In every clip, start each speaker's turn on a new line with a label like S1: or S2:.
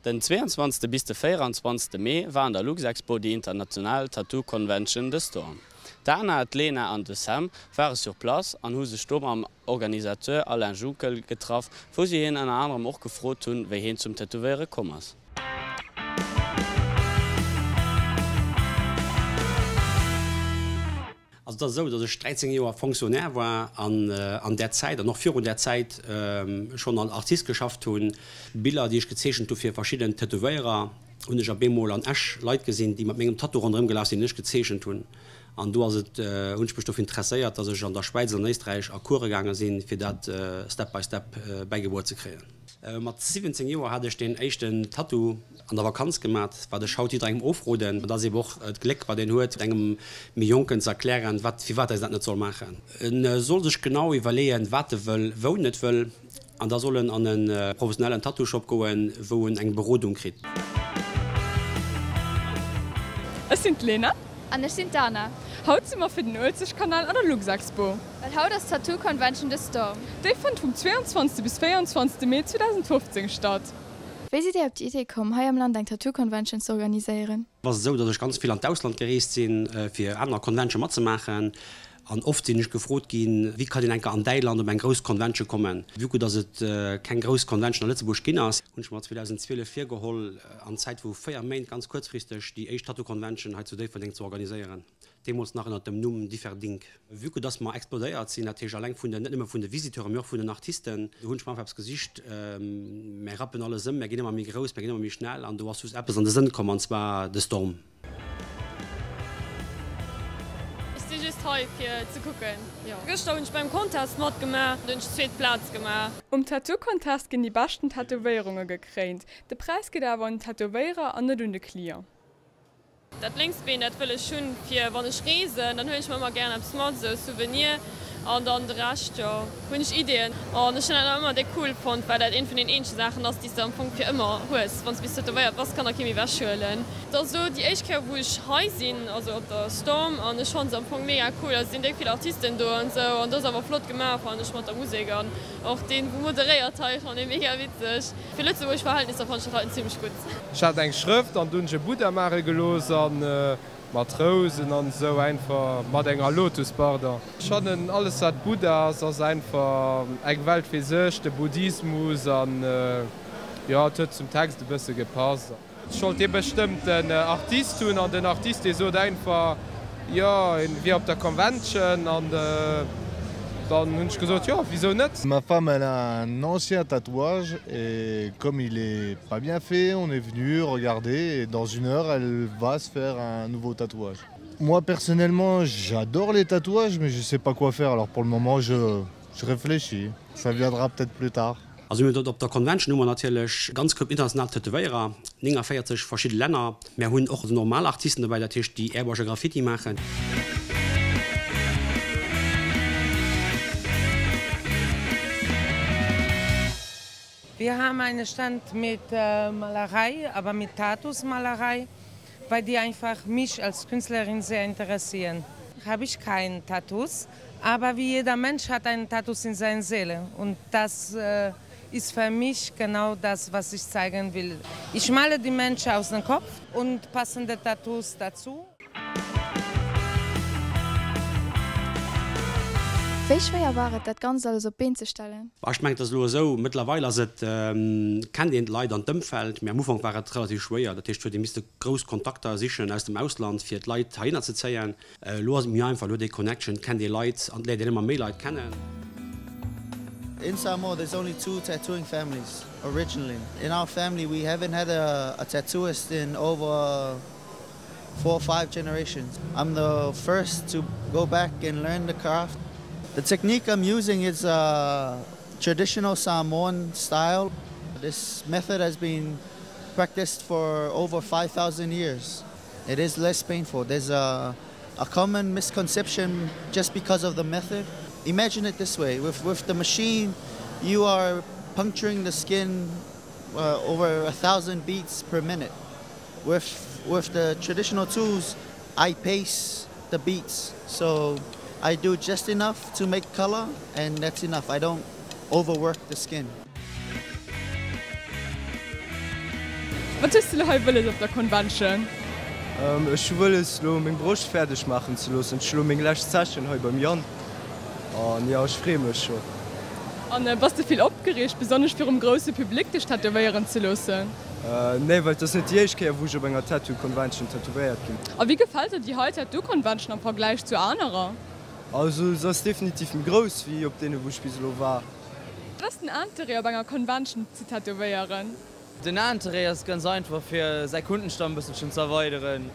S1: Den 22 bis de 24 Mee war an der Luxexpo déi international Tattoo Convention The Storm. D'Ana, d'Lena an de Sam ware sur place an hu sech do mam Organisateur Alain Juckel getraff, wou si hien ënner anerem och gefrot hunn, wéi heen zum Tätowéiere komm ass.
S2: Also et ass esou, datt ech 13 Joer Fonctionnaire war an an där Zäit an och virun där Zäit schonn als Artist geschafft hunn. Biller, déi ech gezeechent hu fir verschidden Tätowéierer, hunn ech op eemol an Esch Leit gesinn, déi mat mengem Tattoo ronderëm gelaf sinn, deen ech gezeechent hunn. An do ass et, hunn ech mech dofir interesséiert, datt ech an der Schwäiz an an Éisträich a Course gaange sinn, fir dat Step by Step bäigebruet ze kréien. Mat 17 Joer hat ech deen éischten Tattoo an der Vakanz gemat, wat ech haut jidderengem ofroden. Et ass eben och d'Gléck wat een huet, engem méi Jonken ze erklären, wat, firwat en dat net soll maachen. En soll sech genau iwwerleeën, wat e wëll, wou en et wëll, an da soll en an e professionellen Tattoo-Shop goen, wou en eng Berodung kritt.
S3: Ech sinn d'Lena.
S4: An ech sinn d'Ana.
S3: Haut si mer fir den Uelzechtkanal an der Luxexpo.
S4: Well haut ass d'Tattoo Convention The Storm.
S3: Déi fënnt vum 22 bis 24 Mee 2015 statt.
S4: Wéi sidd Dir op déi Idee komm, hei am Land eng Tattoo Convention ze organiséieren?
S2: Ass et esou, datt ech ganz vill an d'Ausland gereest sinn, fir aner Convention matzemaachen. An oft sinn ech gefrot ginn, wéi kann een enker an däi Land op eng grouss Convention kommen. Vue que datt et keng grouss Convention a Lëtzebuerg ginn ass, hunn ech mer 2012 virgeholl, an Zäit vu 4 Méint ganz kuerzfristeg déi éischt Tattoo Convention hei zu Déifferdeng ze organiséieren, deemools nach ënnert dem Numm Differdink. Vue que dass mer explodéiert sinn, dat heescht alleng vun den, net nëmme vun de Visiteuren, mee och vun den Artisten, do hunn ech mer einfach eppes gesicht, Mär rappen alles ëm, mär ginn ëmmer méi grouss, mär ginn ëmmer méi schnell an do ass just eppes an de Sënn komm, an zwar de Storm.
S5: Ech si just hei fir ze kucken, jo. Gëschter hunn ech beim Contest matgemaach, do hunn ech zweet Plaz gemaach.
S3: Um Tattoo Contest ginn déi beschten Tätowéierunge gekréint. De Präis geet awer un den Tätowéierer an net un de Client.
S5: Dat lénkst Been, dat wëll ech hunn fir wann ech reesen, dann huelen ech mer ëmmer gären eppes mat, esou e Souvenir. An dann de Rescht, jo, hunn ech Ideeën. An ech hunn dat nach ëmmer déck cool fonnt, well dat eent vun den eenzege Saachen ass, déi s de am Fong fir ëmmer hues. Wann s de bis tätowéiert bass, kann der kee méi ewech huelen. Et ass elo déi éischt Kéier, wou ech hei sinn, also op der Storm, an ech fannen se am Fong mega cool. Also et sinn déck vill Artisten do an esou, an et ass awer flott gemaach, fannen ech, mat der Musek an och deen, wou moderéiert hei, fannen ee mega witzeg. Fir lëtzebuergesch Verhältnisser fannen ech dat heiten zimmlech gutt.
S6: Ech hat eng Schrëft an du hunn ech e Buddha maache gelooss an Mat Rousen an esou einfach, mat enger Lotus, pardon. Ech fannen alles wat Buddha ass, ass einfach eng Welt fir sech, de Buddhismus an jo et huet zum Text e bësse gepasst. Ech wollt ee bestëmmten Artist hunn an den Artist dee sot einfach jo en wier op der Convention an dann hunn ech gesot jo wisou net.
S7: Ma femme elle a un ancien tatouage et comme il est pas bien fait on est venu regarder et dans une heure elle va se faire un nouveau tatouage. Moi personnellement j'adore les tatouages mais je sais pas quoi faire alors pour le moment je je réfléchis ça viendra peut-être plus tard.
S2: Also mir hunn op der Convention hu mer natierlech ganz Koup international Tätowéierer, 49 verschidde Länner. Mär hunn och normal Artisten dobäi, dat heescht déi Airbrush a Graffiti maachen.
S8: Wir haben einen Stand mit Malerei, aber mit Tattoosmalerei, weil die einfach mich als Künstlerin sehr interessieren. Habe ich kein Tattoos, aber wie jeder Mensch hat einen Tattoos in seiner Seele und das ist für mich genau das, was ich zeigen will. Ich male die Menschen aus dem Kopf und passende Tattoos dazu.
S4: Wéi schwéier war et, dat Ganzt alles op d'Been ze stellen?
S2: Ech mengen, et ass elo esou, mëttlerweil ass et, kennt een d'Leit an d'Ëmfeld, mee am Ufank war et relativ schwéier. Dat heescht, et huet ee misste grouss Kontakter sichen aus dem Ausland, fir d'Leit heihinner ze zéien. Elo ass et méi einfach, elo huet ee Connection, kennt ee Leit an et léiert een ëmmer méi Leit kennen.
S9: In Samoa there's only two tattooing families originally. In our family we haven't had a, a tattooist in over four or five generations. I'm the first to go back and learn the craft. The technique I'm using is a traditional Samoan style. This method has been practiced for over 5,000 years. It is less painful. There's a, a common misconception just because of the method. Imagine it this way, with, with the machine, you are puncturing the skin uh, over a 1,000 beats per minute. With, with the traditional tools, I pace the beats. So I do just enough to make color and that's enough. I don't overwork the skin.
S3: Wat hues de lo hei wëlles op der Convention?
S6: Ech hu wëlles lo meng Broscht fäerdeg maachen ze loossen. Ech hu lo meng lescht Session hei beim Yann an jo ech freeë mech scho.
S3: An bass de vill opgereegt, besonnesch virum grousse Public dech tätowéieren ze loossen?
S6: Nee, well et ass net déi éischt Kéier wou ech op enger Tattoo Convention tätowéiert ginn.
S3: A wéi gefält der déi hei Tattoo Convention am Vergläich zu anerer?
S6: Also se ass definitiv méi grouss wéi op deene wou ech bis elo war.
S3: Wat ass den Interêt op enger Convention ze tätowéieren?
S10: Den Interêt ass ganz einfach fir säi Kundenstamm e bësselchen ze erweideren.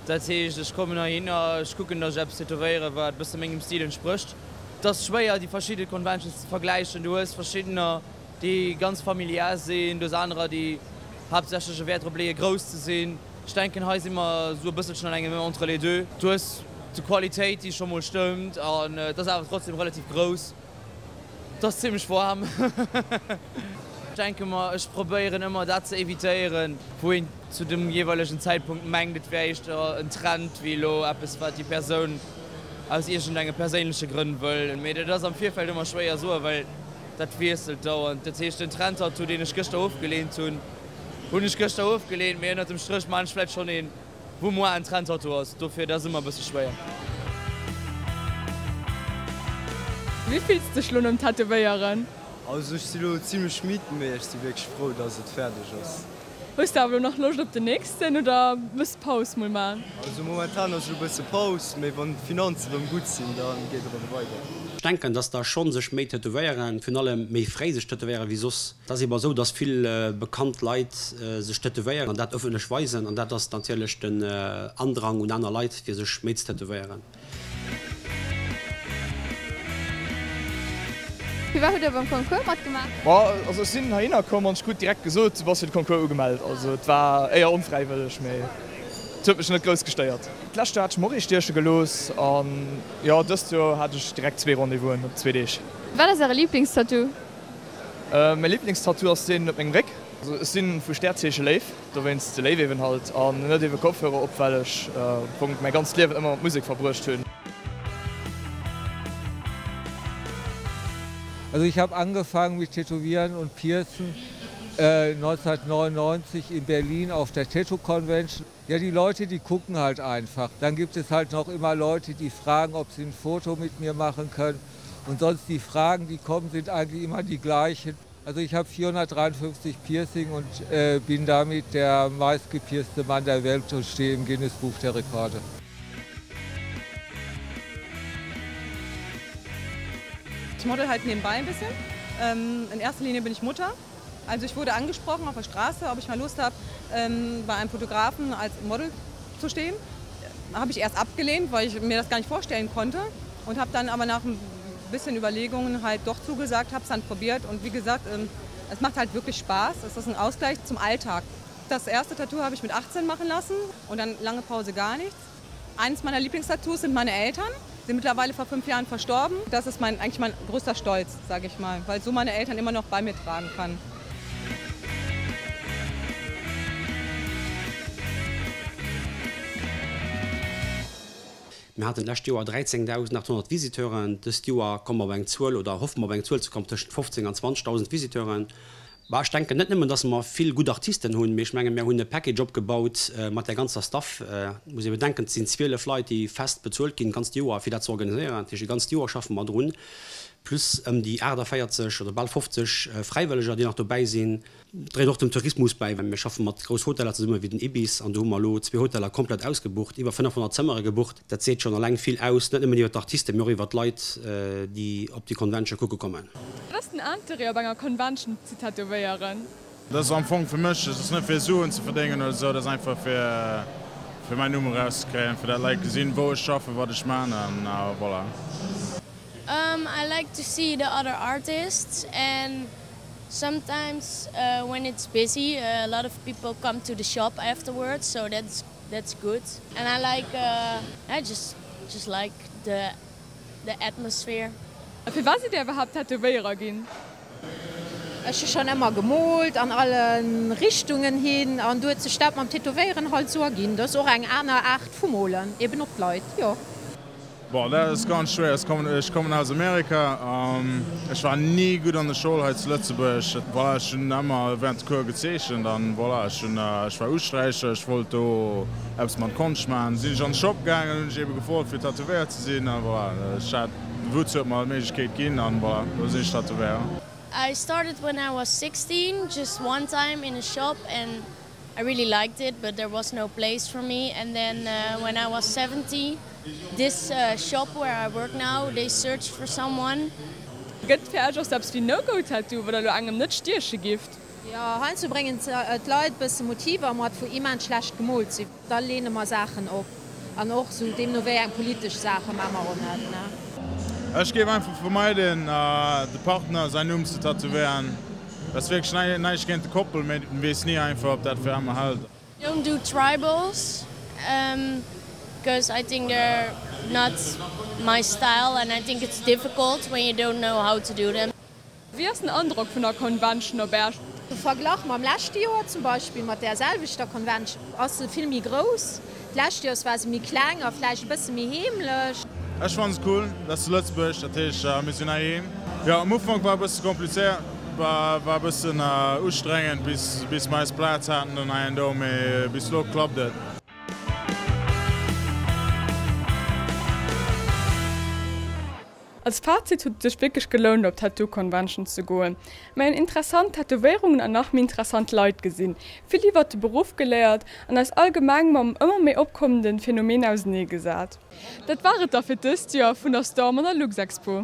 S10: Dat heescht ech kommen heihinner, ech kucken datt ech eppes tätowéieren wat e bësse mengem Stil entsprécht. Et ass schwéier déi verschidde Conventions ze vergläichen, du hues verschiddener déi ganz familiär sinn, du hues anerer déi haaptsächlech e Wäert drop leeë grouss ze sinn. Ech denken hei si mer esou e bësselchen an engem entre les deux. Du hues d'Qualitéit déi scho mol stëmmt an et ass awer trotzdem relativ grouss. Et ass zimlech waarm. Ech denke mer, ech probéieren ëmmer dat ze evitéieren, wou een zu dem jeeweilegen Zäitpunkt mengt, et wär éischter en Trend wéi elo eppes, wat déi Persoun aus iergendenge perséinleche Grënn wëll. Mee dat ass am Virfeld ëmmer schwéier soen, well dat wiesselt dauernd. Dat heescht, den Trend-Tattoo, deen ech gëschter ofgeleent hunn, hunn ech gëschter ofgeleent, mee ënnert dem Stréch maan ech vläicht schonn een, wou moi en Trendtattoo ass. Dofir, dat ass ëmmer e bësse schwéier.
S3: Wéi fills de dech lo nom Tätowéieren?
S6: Also ech si lo zimlech midd, mee ech si wierklech frou dass et fäerdeg ass.
S3: Hues de awer lo nach Loscht op den nächsten oder muss Paus mol maan?
S6: Also momentan ass elo bësse Paus, mee wann d'Finanzen erëm gutt sinn, da geet erëm weider.
S2: Ech denken, dass der schonn sech méi tätowéieren, virun allem méi fréi sech tätowéieren wéi soss. Et ass eber esou, dass vill bekannt Leit sech tätowéieren an dat ëffentlech weisen an dat ass natierlech den Andrang un aner Leit fir sech méi ze tätowéieren.
S4: Firwat hutt der beim Concours matgemaach?
S11: Ma also ech sinn heihinner komm an ech krut direkt gesot, du bass fir de Concours ugemellt. Also et war éier onfräiwëlleg, mee et huet mech net grouss gestéiert. D'lescht Joer hat ech mer och ee stieche gelooss an jo dëst Joer hat ech direkt zwee Rendez-vousen op zwee Deeg.
S4: Wat ass äre Liblingstattoo?
S11: Mäi Liblingstattoo ass deen op mengem Réck. Also ech sinn vu Stärzeeche Léif. Dowéinst de Léiw eben halt an net ewe Kopfhörer op, well ech am Fong mäi ganzt Liewen ëmmer mat Musek verbruecht hunn.
S12: Also ich habe angefangen mit Tätowieren und Piercen 1999 in Berlin auf der Tattoo Convention. Ja die Leute, die gucken halt einfach. Dann gibt es halt noch immer Leute, die fragen, ob sie ein Foto mit mir machen können. Und sonst die Fragen, die kommen, sind eigentlich immer die gleichen. Also ich habe 453 Piercing und äh, bin damit der meistgepierste Mann der Welt und stehe im Guinness Buch der Rekorde.
S13: Ich model halt nebenbei ein bisschen. Ähm, in erster Linie bin ich Mutter. Also ich wurde angesprochen auf der Straße, ob ich mal Lust habe, ähm, bei einem Fotografen als Model zu stehen. Habe ich erst abgelehnt, weil ich mir das gar nicht vorstellen konnte und habe dann aber nach ein bisschen Überlegungen halt doch zugesagt, habe es dann probiert und wie gesagt, ähm, es macht halt wirklich Spaß. Es ist ein Ausgleich zum Alltag. Das erste Tattoo habe ich mit 18 machen lassen und dann lange Pause gar nichts. Eines meiner Lieblingstattoos sind meine Eltern, sind mittlerweile vor fünf Jahren verstorben. Das ist mein, eigentlich mein größter Stolz, sage ich mal, weil so meine Eltern immer noch bei mir tragen kann.
S2: Mir haten d'lescht Joer 13.800 Visiteuren. Dëst Joer komme mer op eng Zuel oder hoffe mer op eng Zuel ze kommen tëschent 15 an 20.000 Visiteuren. Bah, ech denken net nëmmen, dass mer vill gutt Artisten hunn, mee ech menge mir hunn e Package opgebaut mat där ganzer Staff. Et muss ee bedenken, et sinn 12 Leit, déi fest bezuelt ginn d'ganzt Joer, fir dat ze organiséieren. Dat heescht, e ganzt Joer schaffe mer drun, plus ëm déi 48 oder bal 50 Fräiwëlleger, déi nach dobäi sinn. Dréit och dem Tourismus bäi, well mir schaffe mat grouss Hoteller zesumme wéi den Ibis an do hu mer elo zwee Hoteller komplett ausgebucht, iwwer 500 Zëmmere gebucht. Dat seet schonn alleng vill aus, net nëmmen iwwer d'Artisten, mee och iwwer d'Leit, déi op déi Convention kucke kommen.
S3: Wat ass den Interêt op enger Convention ze tätowéieren?
S14: Dat ass am Fong fir mech, et ass net fir Suen ze verdéngen oder esou, dat ass einfach fir fir mäin Numm erauszekréien, fir dat Leit gesinn, wou ech schaffen, wat ech man an voilà.
S15: I like to see the other artists and Sometimes when it's busy a lot of people come to the shop afterwards so that's that's good and I like I just just like the the atmosphere.
S3: A firwat sidd Dir iwwerhaapt Tätowéierer ginn?
S16: Ech hu schonn ëmmer gemoolt an alle Richtungen hin an du huet sech dat mam Tätowéieren halt sou erginn. Dat ass och eng aner Aart vu molen, eben op d'Leit, jo.
S14: Boah, dat ass ganz schwéier. Ech kommen, ech kommen aus Amerika. Ech war ni gutt an der Schoul hei zu Lëtzebuerg. Voilà, ech hunn ëmmer während de Cours gezeechent an voilà, ech hunn, ech war Usträicher, ech wollt do eppes mat Konscht maachen. Sinn ech an de Shop gaangen, hunn ech ebe gefrot fir tätowéiert ze sinn a voilà, ech hat, de Wutz huet mer d'Méiglechkeet ginn an voilà, lo sinn ech Tätowéier.
S15: I started when I was 16, just one time in a shop and I really liked it, but there was no place for me. And then uh, when I was 70, this uh, shop where I work now, they searched for someone.
S3: Gëtt fir Iech och sou eppes wéi No-Go-Tattoo, wat der elo engem net stieche gifft?
S16: Jo, heiansdo bréngen d'Leit bësse Motiver mat, wou immens schlecht gemoolt sinn. Da leene mer Saachen op. An och sou deemno wéi eng politesch Saache maache mer och net, ne.
S14: Ech géif einfach vermeiden, de Partner säin Numm ze tätowéieren. Dat ass wierklech näischt géint de Koppel, mee en weess ni einfach ob dat fir emmer hält.
S15: Don't do tribals cause I think they're not my style and I think it's difficult when you don't know how to do them.
S3: Wéi ass den Androck vun der Convention op Äerch?
S16: Verglach mam leschte Joer, zum Beispill mat där selwechter Convention, ass se vill méi grouss. D'lescht Joers war se méi kleng a vläicht e bësse méi heemlech.
S14: Ech fannen se cool, dat ass zu Lëtzebuerg, dat heescht mir sinn heiheem. Jo am Ufank war e bësse komplizéiert, war e bëssen ustrengend bis bis mer eis Plaz haten dann hei an do, mee bis elo klappt et.
S3: Als Fazit huet et sech wierklech gelount op d'Tattoo Convention ze goen. Mir hunn interessant Tätowéierungen an nach méi interessant Leit gesinn, vill iwwert de Beruff geléiert an eis allgemeng mam ëmmer méi opkommenden Phänomen ausenee gesat. Dat war et da fir dëst Joer vun der Storm an der Luxexpo.